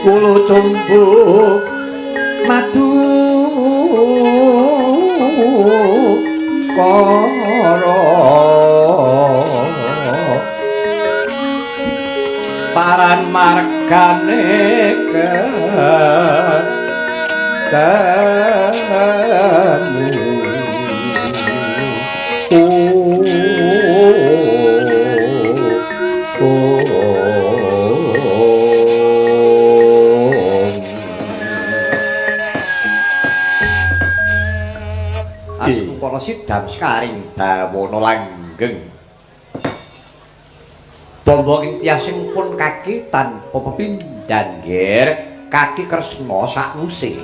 Kula cumbu madu kara paran margane ketemu. Sidam sekaring dawana langgeng Bambang ing tiasing pun kaki tanpa pepindhan ger kaki Kresna sakwuse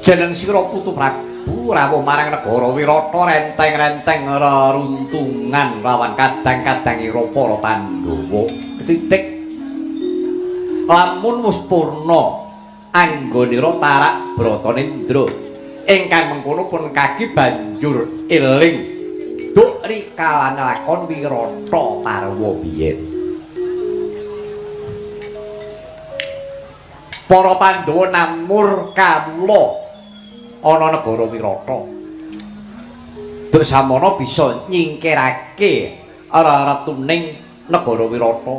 jeneng sira Putu Prabu rawuh marang negara Wirata renteng-renteng reruntungan lawan kadang-kadangira para Pandhawa titik lamun wis purna anggonira tarak Bratanendra ingkang mengkono pun kaki banjur eling duk rikalane lakon Wirata Parwa biyen. Para Pandhawa namur kawula ana negara Wirata. Duk samono bisa nyingkirake retuning negara Wirata.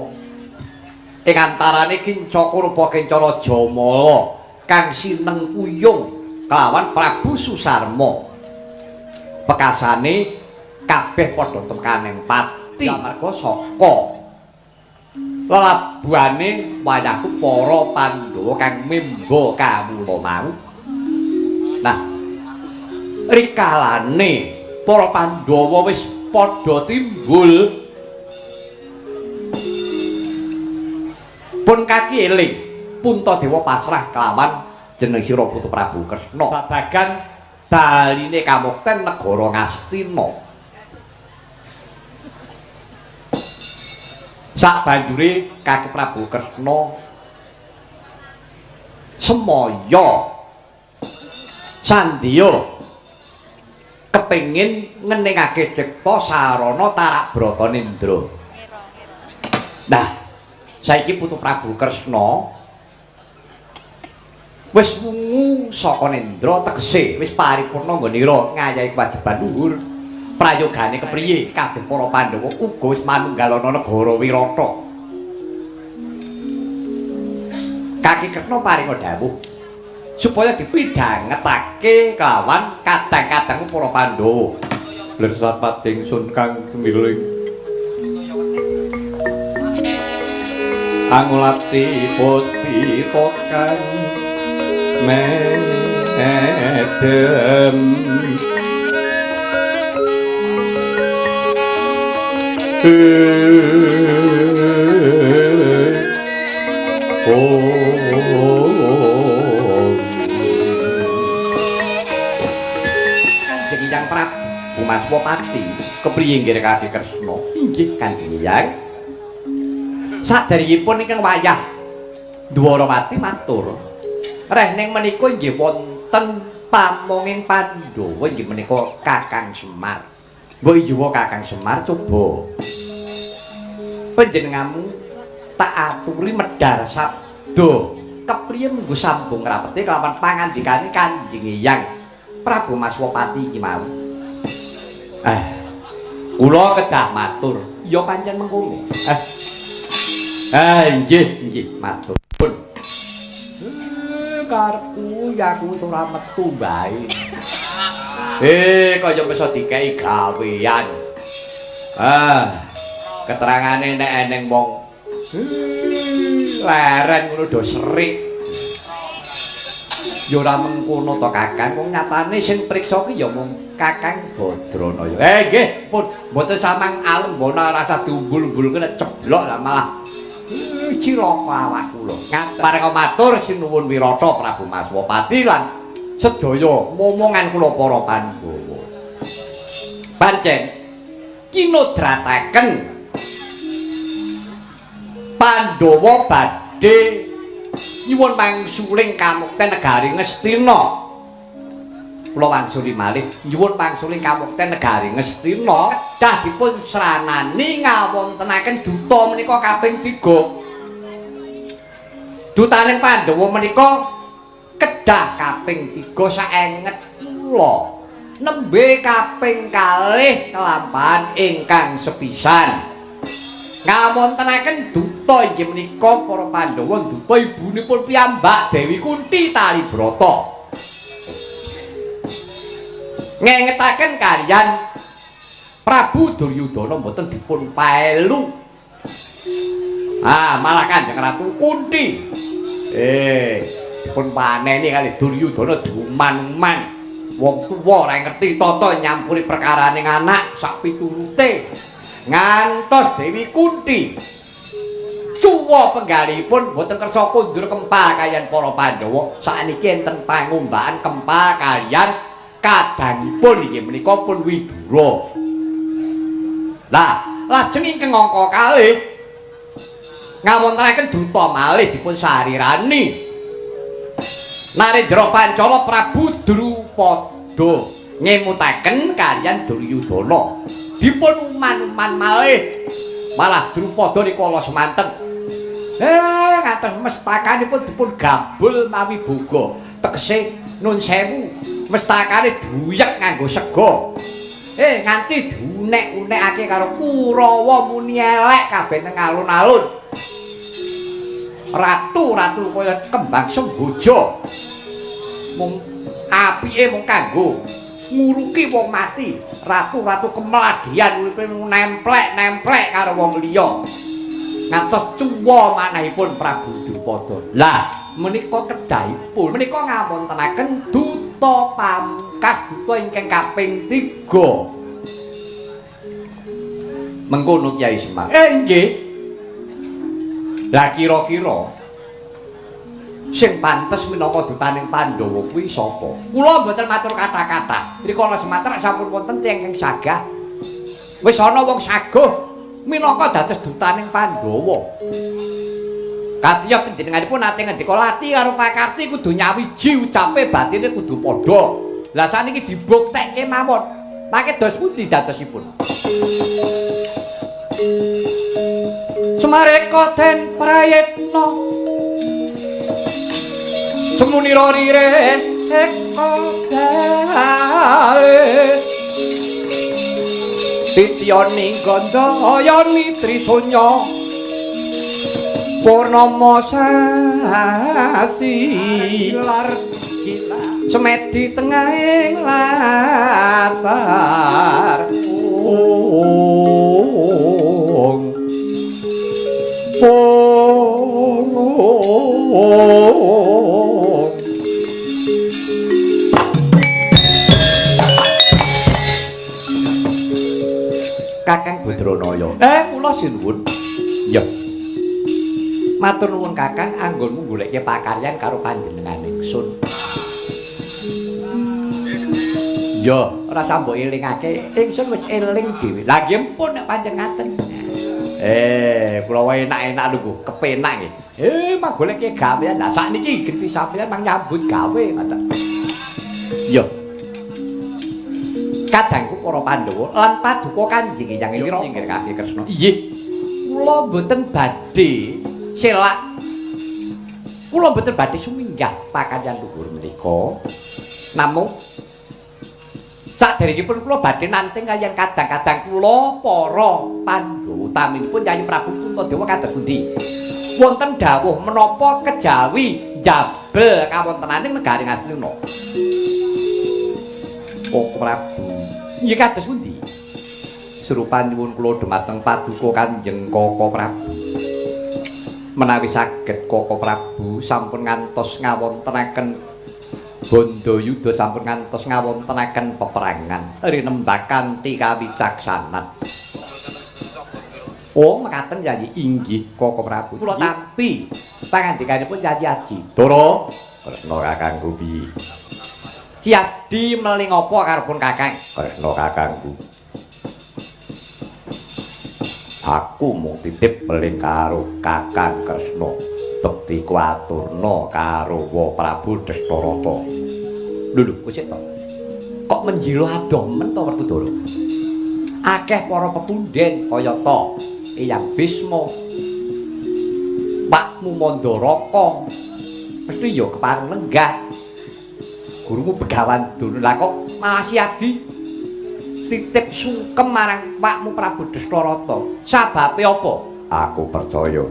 Ing antarane Kincaka rupa Kenca Rajamala kang sineng kuyung kelawan Prabu Susarma. Pekasane kabeh padha tekaning pati amarga saka lelabuhane wayahku para Pandhawa kang memba kawula mau. Nah, rikalane para Pandhawa wis padha timbul pun kaki eling Puntadewa pasrah kelawan jeneng sira Putu Prabu Kresna babagan baline kamukten negara Ngastina. Sabanjure kaki Prabu Kresna semaya sandya kepengin ngeningake cipta sarana tarak Bratanendra. Nah, saiki Putu Prabu Kresna wis wungu saka nendra tegese wis paripurna nggonira ngayahi kewajiban luhur. Prayogane kepriye kabeh para Pandhawa uga wis manunggal ana negara Wirata. Kaki Kresna paringa dawuh supaya dipidhangetake kelawan kadang-kadang para Pandhawa. Lir sapating sun kang tumiling Angulati puspita kang medem. Kanjeng Hyang Prabu Maswapati kepriye nggih Kadi Kresna? Inggih Kanjeng Hyang. Saderengipun ingkang wayah Dwarawati matur, rehning menika inggih wonten pamonging Pandhawa inggih menika Kakang Semar. Mbok iya Kakang Semar coba panjenenganmu tak aturi medhar sabda kepriye munggo sambung rapete kelawan pangandikane Kanjeng Hyang Prabu Maswapati iki mau. Kula kedah matur. Ya pancen mengkono. Nggih, nggih, matur. Karepku ya aku wis ora metu bae. Kaya wis dikeki gawean. Keterangane nek eneng wong leren ngono do serik. Ya ora mengkono to Kakang, wong nyatane sing priksa ki ya mung Kakang Badranaya. Nggih, pun mboten samang alembana rasa diumbul-umbulke nek ceblok lah malah cilaka awak kula. Paring matur sinuwun wirata Prabu Maswapati lan sedaya momongan kula para Pandhawa. Pancen kinodrataken Pandhawa badhe nyuwun pangsuling kamukten negari Ngastina. Kula wangsuli malih nyuwun pangsuling kamukten negari Ngastina dah dipun sranani ngawontenaken duta menika kaping 3. Dutaning Pandhawa menika kedah kaping 3 saenget kula. Nembe kaping kalih kelampahan ingkang sepisan. Ngawontenaken duta inggih menika para Pandhawa duta ibunipun piyambak Dewi Kunti Talibrata. Ngengetaken kaliyan Prabu Duryudana mboten dipun paelu. Malah Kanjeng Ratu Kunti. Dipun paneni kali Duryudana duman-uman. Wong tuwa ora ngerti tata nyampuri perkarane anak sak piturute. Ngantos Dewi Kunti cuwa penggalihipun mboten kersa kondur kempal kaliyan para Pandhawa. Sakniki enten pangombahan kempal kaliyan kadangipun inggih menika pun Widura. Lah, lajeng ingkang angka kalih ngawontenaken duta malih dipun sarirani Narendra Pancala Prabu Drupada ngemutaken kaliyan Duryudana. Dipun uman-uman malih. Malah Drupada rikala semanten. Ngantos mestakanipun dipun gabul mawi boga. Tegese nun sewu, mestakane duyek nganggo sega. Nganti diunek-unekake karo Kurawa muni elek kabeh nang alun-alun. Ratu-ratu kaya kembang semboja. Mung apike mung kanggo nguruki wong mati. Ratu-ratu kemladian uripe nemplek-nemplek karo wong liya. Ngantos cuwa manahipun Prabu Drupada. Lah, menika kedahipun menika ngawontenaken duta pamungkas duta ingkang kaping 3. Mengkono Kyai Semar. Nggih. Lah kira-kira sing pantes minangka dutaning Pandhawa kuwi sapa? Kula mboten matur kata-kata. Rikala semanten sampun wonten tiyang ingkang sagah. Wis ana wong saguh minangka dados dutaning Pandhawa. Katiya panjenenganipun nate ngendika lati karo pakarti kudu nyawiji ucape batine kudu padha. Lah saniki dibuktekke mawon. Mangke dos pundi dadosipun? Semareka den prayitna semunira rireka dale titiyani gandayani trisunya purnama sasi semedi tengahing latar. Ong. Oh. Kakang Badranaya. Kula sinuwun. Ya. Matur nuwun Kakang anggonmu goleke pakaryan karo panjenengan ingsun. Ya, ora usah mbok elingake, ingsun wis eling dhewe. Lah nggih pun nek pancen ngaten. Kula wae enak-enak lho, kepenak nggih. Mang goleke gawean. Lah sakniki genti sampeyan mang nyambut gawe ngoten. Ya. Kadangku para Pandhawa lan paduka Kanjeng Hyang Wira inggih Kakang Kresna. Inggih. Kula mboten badhe selak. Kula mboten badhe suminggah pakaryan luhur menika. Namung saderengipun kula badhe nanting kaliyan kadang-kadang kula para Pandhawa utaminipun Yayi Prabu Puntadewa kados pundi. Wonten dawuh menapa kejawi njabel kawontenane negari Ngastina. Koko Prabu. Nggih kados pundi? Serupan nyuwun kula dumateng paduka Kanjeng Koko Prabu. Menawi saged Koko Prabu sampun ngantos ngawontenaken bandayuda, sampun ngantos ngawontenaken peperangan rinembak kanthi kawicaksanan. Oh, mekaten Yayi. Inggih Koko Prabu. Kula tampi pangandikanipun Yayi Ajidara. Kresna kakangku piye? Siadi meling apa karepun Kakang? Kresna kakangku. Aku mung titip meling karo Kakang Kresna. Bekti kuaturna karo Wa Prabu Destarata. Lho lho, kok sik to? Kok menjilo adoh men to Werkudara? Akeh para pepunden kaya ta Eyang Bisma, Pakmu Mandaraka, mesti ya kepareng lenggah. Gurumu Begawan Durna. Lah kok malah Siadi titip sungkem marang Pakmu Prabu Destarata. Sababe apa? Aku percaya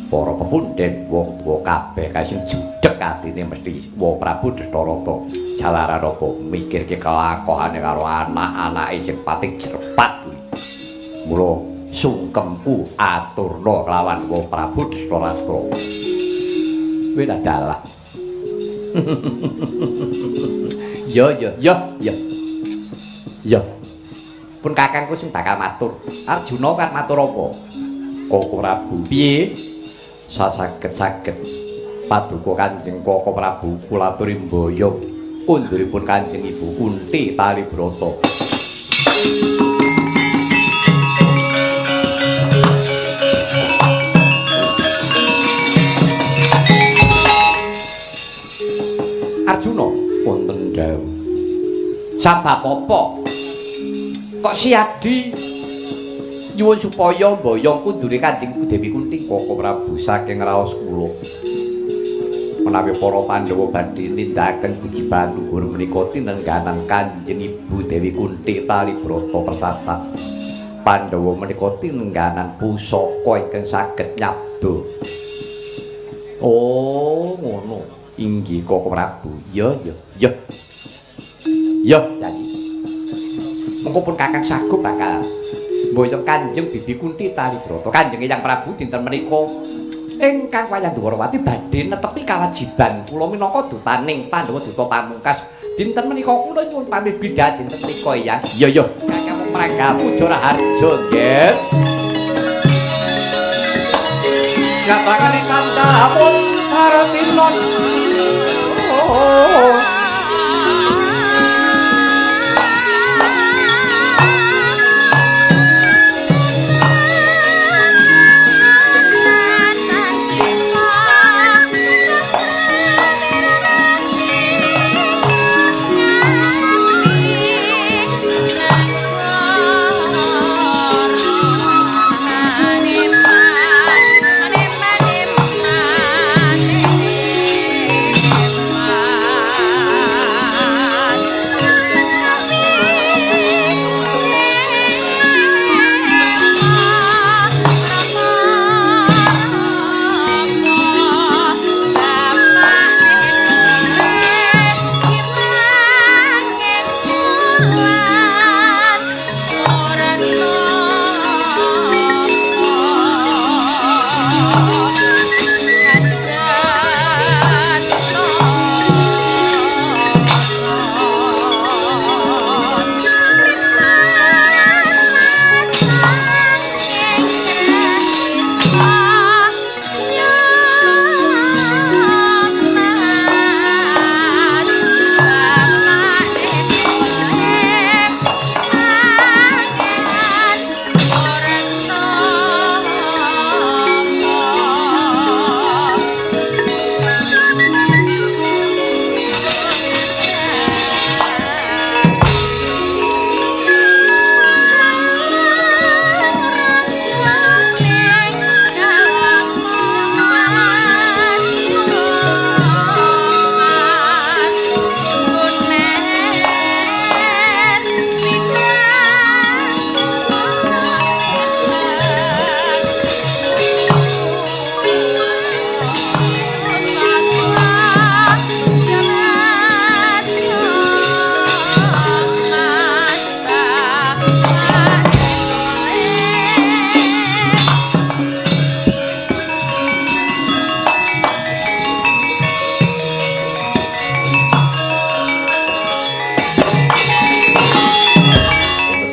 para pepunden wong tuwa kabeh kae sing judhek atine mesti Wa Prabu Destarata. Jalaran apa mikirke kelakohane karo anak-anake sing pating jerpat kuwi. Mula sungkemku aturna kelawan Wa Prabu Destarastra. Kuwi dalah. Ya ya ya ya. Ya. Pun kakangku sing bakal matur. Arjuna kan matur apa? Koko Prabu. Piye? Sasaged-saged paduka Kanjeng Koko Prabu kula aturi mboyong kunduripun Kanjeng Ibu Kunti Talibrata. Arjuna wonten dawuh. Sabab apa? Kok Siadi nyuwun supaya mboyong kundure Kanjeng Ibu Dewi Kunti? Koko Prabu saking raos kula menawi para Pandhawa badhe nindakaken kejibahan luhur menika tinengganan Kanjeng Ibu Dewi Kunti Talibrata persasat. Pandhawa menika tinengganan pusaka ingkang saged nyabda. Oh, ngono. Inggih Koko Prabu. Ya ya ya. Ya, Yayi. Mengko pun Kakang sagup bakal mboyong Kanjeng Bibi Kunti Talibrata. Kanjeng Hyang Prabu dinten menika ingkang wayah Dwarawati badhe netepi kawajiban kula minangka dutaning Pandhawa Duta Pamungkas. Dinten menika kula nyuwun pamit bidhal dinten menika Hyang. Ya ya, Kakang Prangga Puja Raharja nggih. Nyatane kandhapun Hartinon. Oh.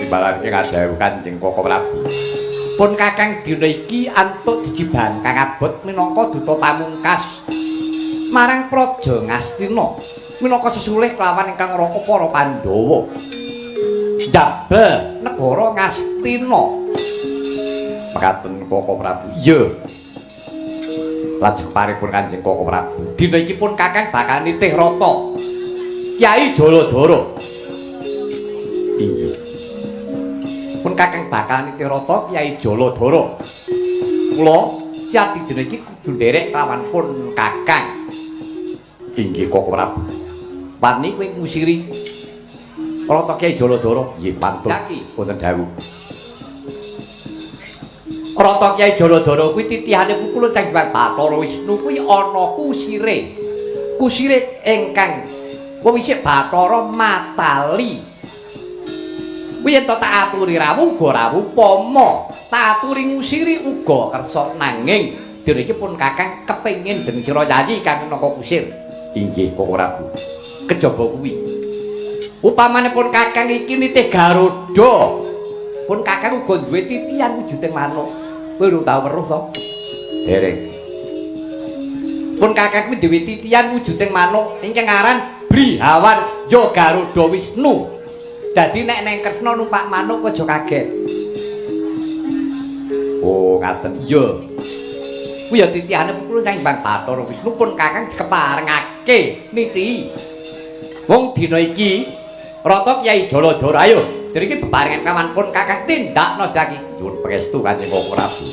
Timbalan ki ngadhawuh Kanjeng Koko Prabu. Pun Kakang dina iki antuk dijiban kang abot minangka duta pamungkas marang Praja Ngastina minangka sesulih kelawan ingkang raka para Pandhawa. Njabel negara Ngastina. Mekaten Koko Prabu. Iya. Lajeng paripun Kanjeng Koko Prabu. Dina iki pun Kakang bakal nitih rata Kyai Jaladara. Inggih. Pun Kakang bakal nitih rata Kyai Jaladara. Kula siati dina iki kudu nderek kelawan pun Kakang. Inggih Koko Prabu. Wani kowe ngusiri rata Kyai Jaladara? Nggih pantun. Wonten dawuh. Rata Kyai Jaladara kuwi titihane pukulun Sang Hyang Bathara Wisnu kuwi ana kusire. Kusire ingkang wewisik Bathara Matali. Kuwi yen to tak aturi rawuh uga rawuh pama, tak aturi ngusiri uga kersa, nanging dina iki pun Kakang kepengin jeneng sira yayi kang minangka kusir. Inggih Koko Prabu. Kejaba kuwi. Upamane pun Kakang iki nitih Garuda, pun Kakang uga duwe titihan wujuding manuk. Kowe urung tau weruh to? Dereng. Pun Kakang kuwi duwe titihan wujuding manuk ingkang aran Brihawan ya Garuda Wisnu. Dadi nek neng Kresna numpak manuk aja kaget. Oh, ngaten. Iya. Kuwi ya titihane pukulun Sang Hyang Bathara Wisnu pun Kakang dikeparengake nitihi. Wong dina iki rata Kyai Jaladara ayo dene iki bebarengan kawan pun Kakang tindakno jaki. Nyuwun pangestu Kanjeng Koko Prabu.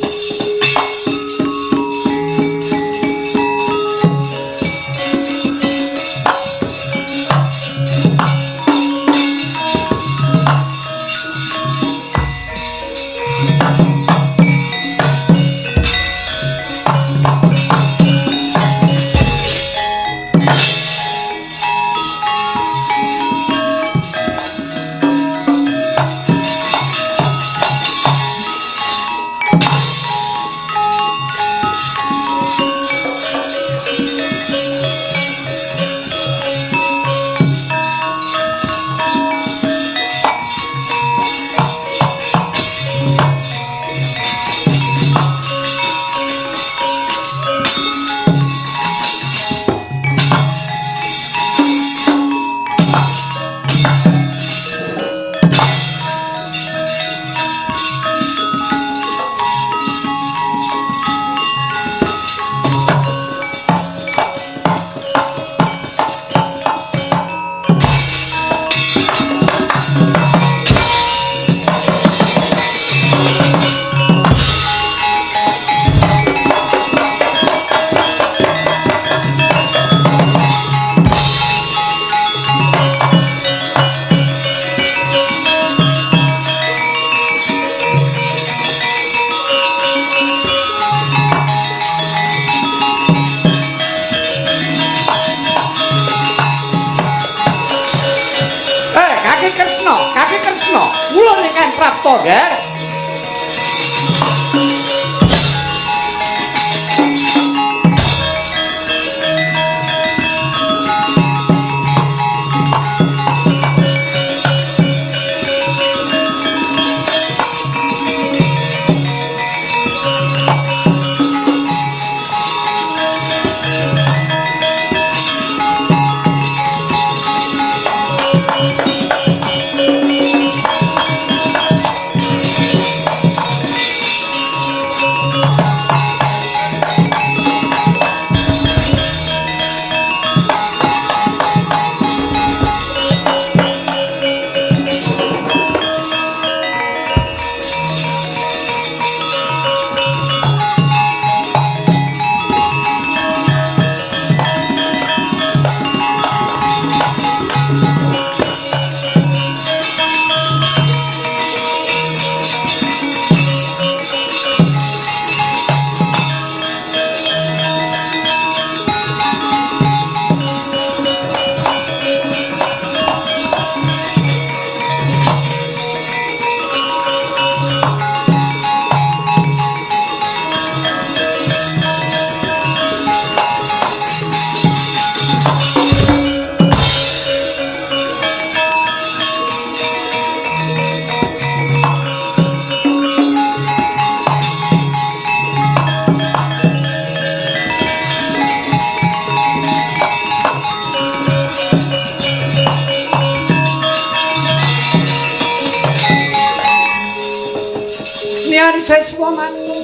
Pangabektian siswa mantu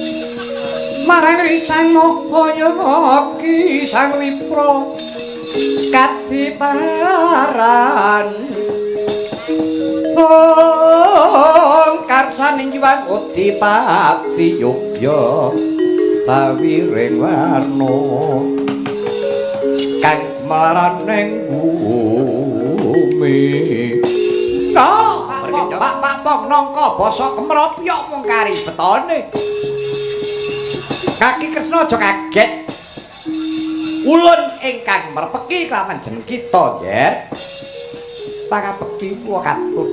marang Risang Mahayagi Sang Wipra kadiparan. Ong karsaning Hyang Adipati Yogya sawiring warna kang maraning bumi. Pak Pak Pong nangka basa kemropyok mung kari betone. Kaki Kresna aja kaget. Ulun ingkang merpeki kelawan jeneng kita, Nger. Pangabekti kula katur.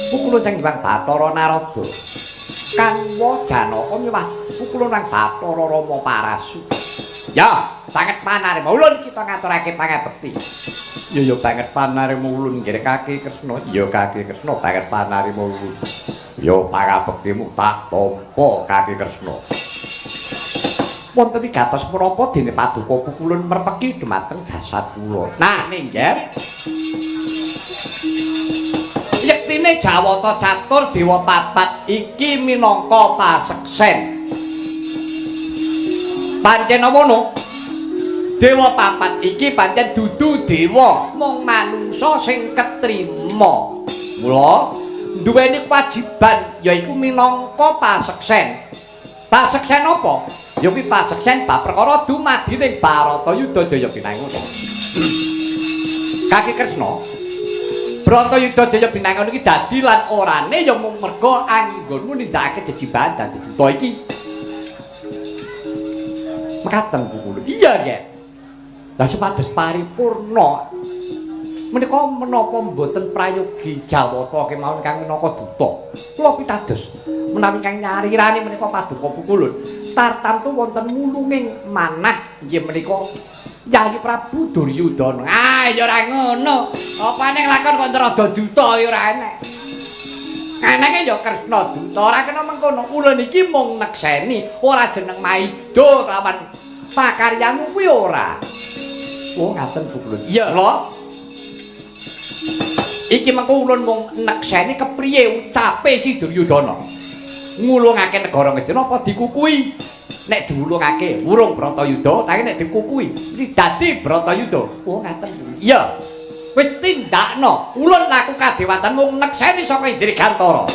Pukulun Sang Hyang Bathara Narada. Kanwa Janaka miwah pukulun Sang Bathara Rama Parasu. Ya, sanget panarima ulun kita ngaturake pangabekti. Ya ya banget panarima ulun nggih Kaki Kresna. Ya Kaki Kresna banget panarima ulun. Ya pangabektimu tak tampa Kaki Kresna. Wonten wigatos menapa dene paduka pukulun merpeki dumateng jasad kula. Nah, ningger. Yektine Jawata Catur Dewa Papat iki minangka paseksen. Pancen ngono. Dewa Papat iki pancen dudu dewa, mung manungsa sing ketrima. Mula duweni kewajiban yaiku minangka paseksen. Paseksen apa? Ya kuwi paseksen bab perkara dumadi ning Baratayuda Jaya Binangun. Kaki Kresna, Bratayuda Jaya Binangun iki dadi lan orane ya mung merga anggonmu nindakake jejibahan dadi duta iki. Mekaten pukulun. Iya, Nggih. Lah supados paripurna menika menapa mboten prayogi Jawata kemawon kang minangka duta. Kula pitados menawi kang nyarirani menika paduka pukulun tartamtu wonten mulunging manah inggih menika Yayi Prabu Duryudana. Ah ya ora ngono. Apa ning lakon kok rada duta ya ora enek. Enenge ya Kresna duta ora kena mengkono. Ulun iki mung nekseni ora jeneng maida lawan pakaryanmu kuwi ora. Oh ngaten pukulun. Iya lho. Iki mengko ulun mung nekseni kepriye ucape si Duryudana. Ngulungake negara Ngastina apa dikukui? Nek diulungake wurung Bratayuda, nanging nek dikukui iki dadi Bratayuda. Oh ngaten. Iya. Wis tindakno. Ulun laku kadewatan mung nekseni saka Indri Gantara.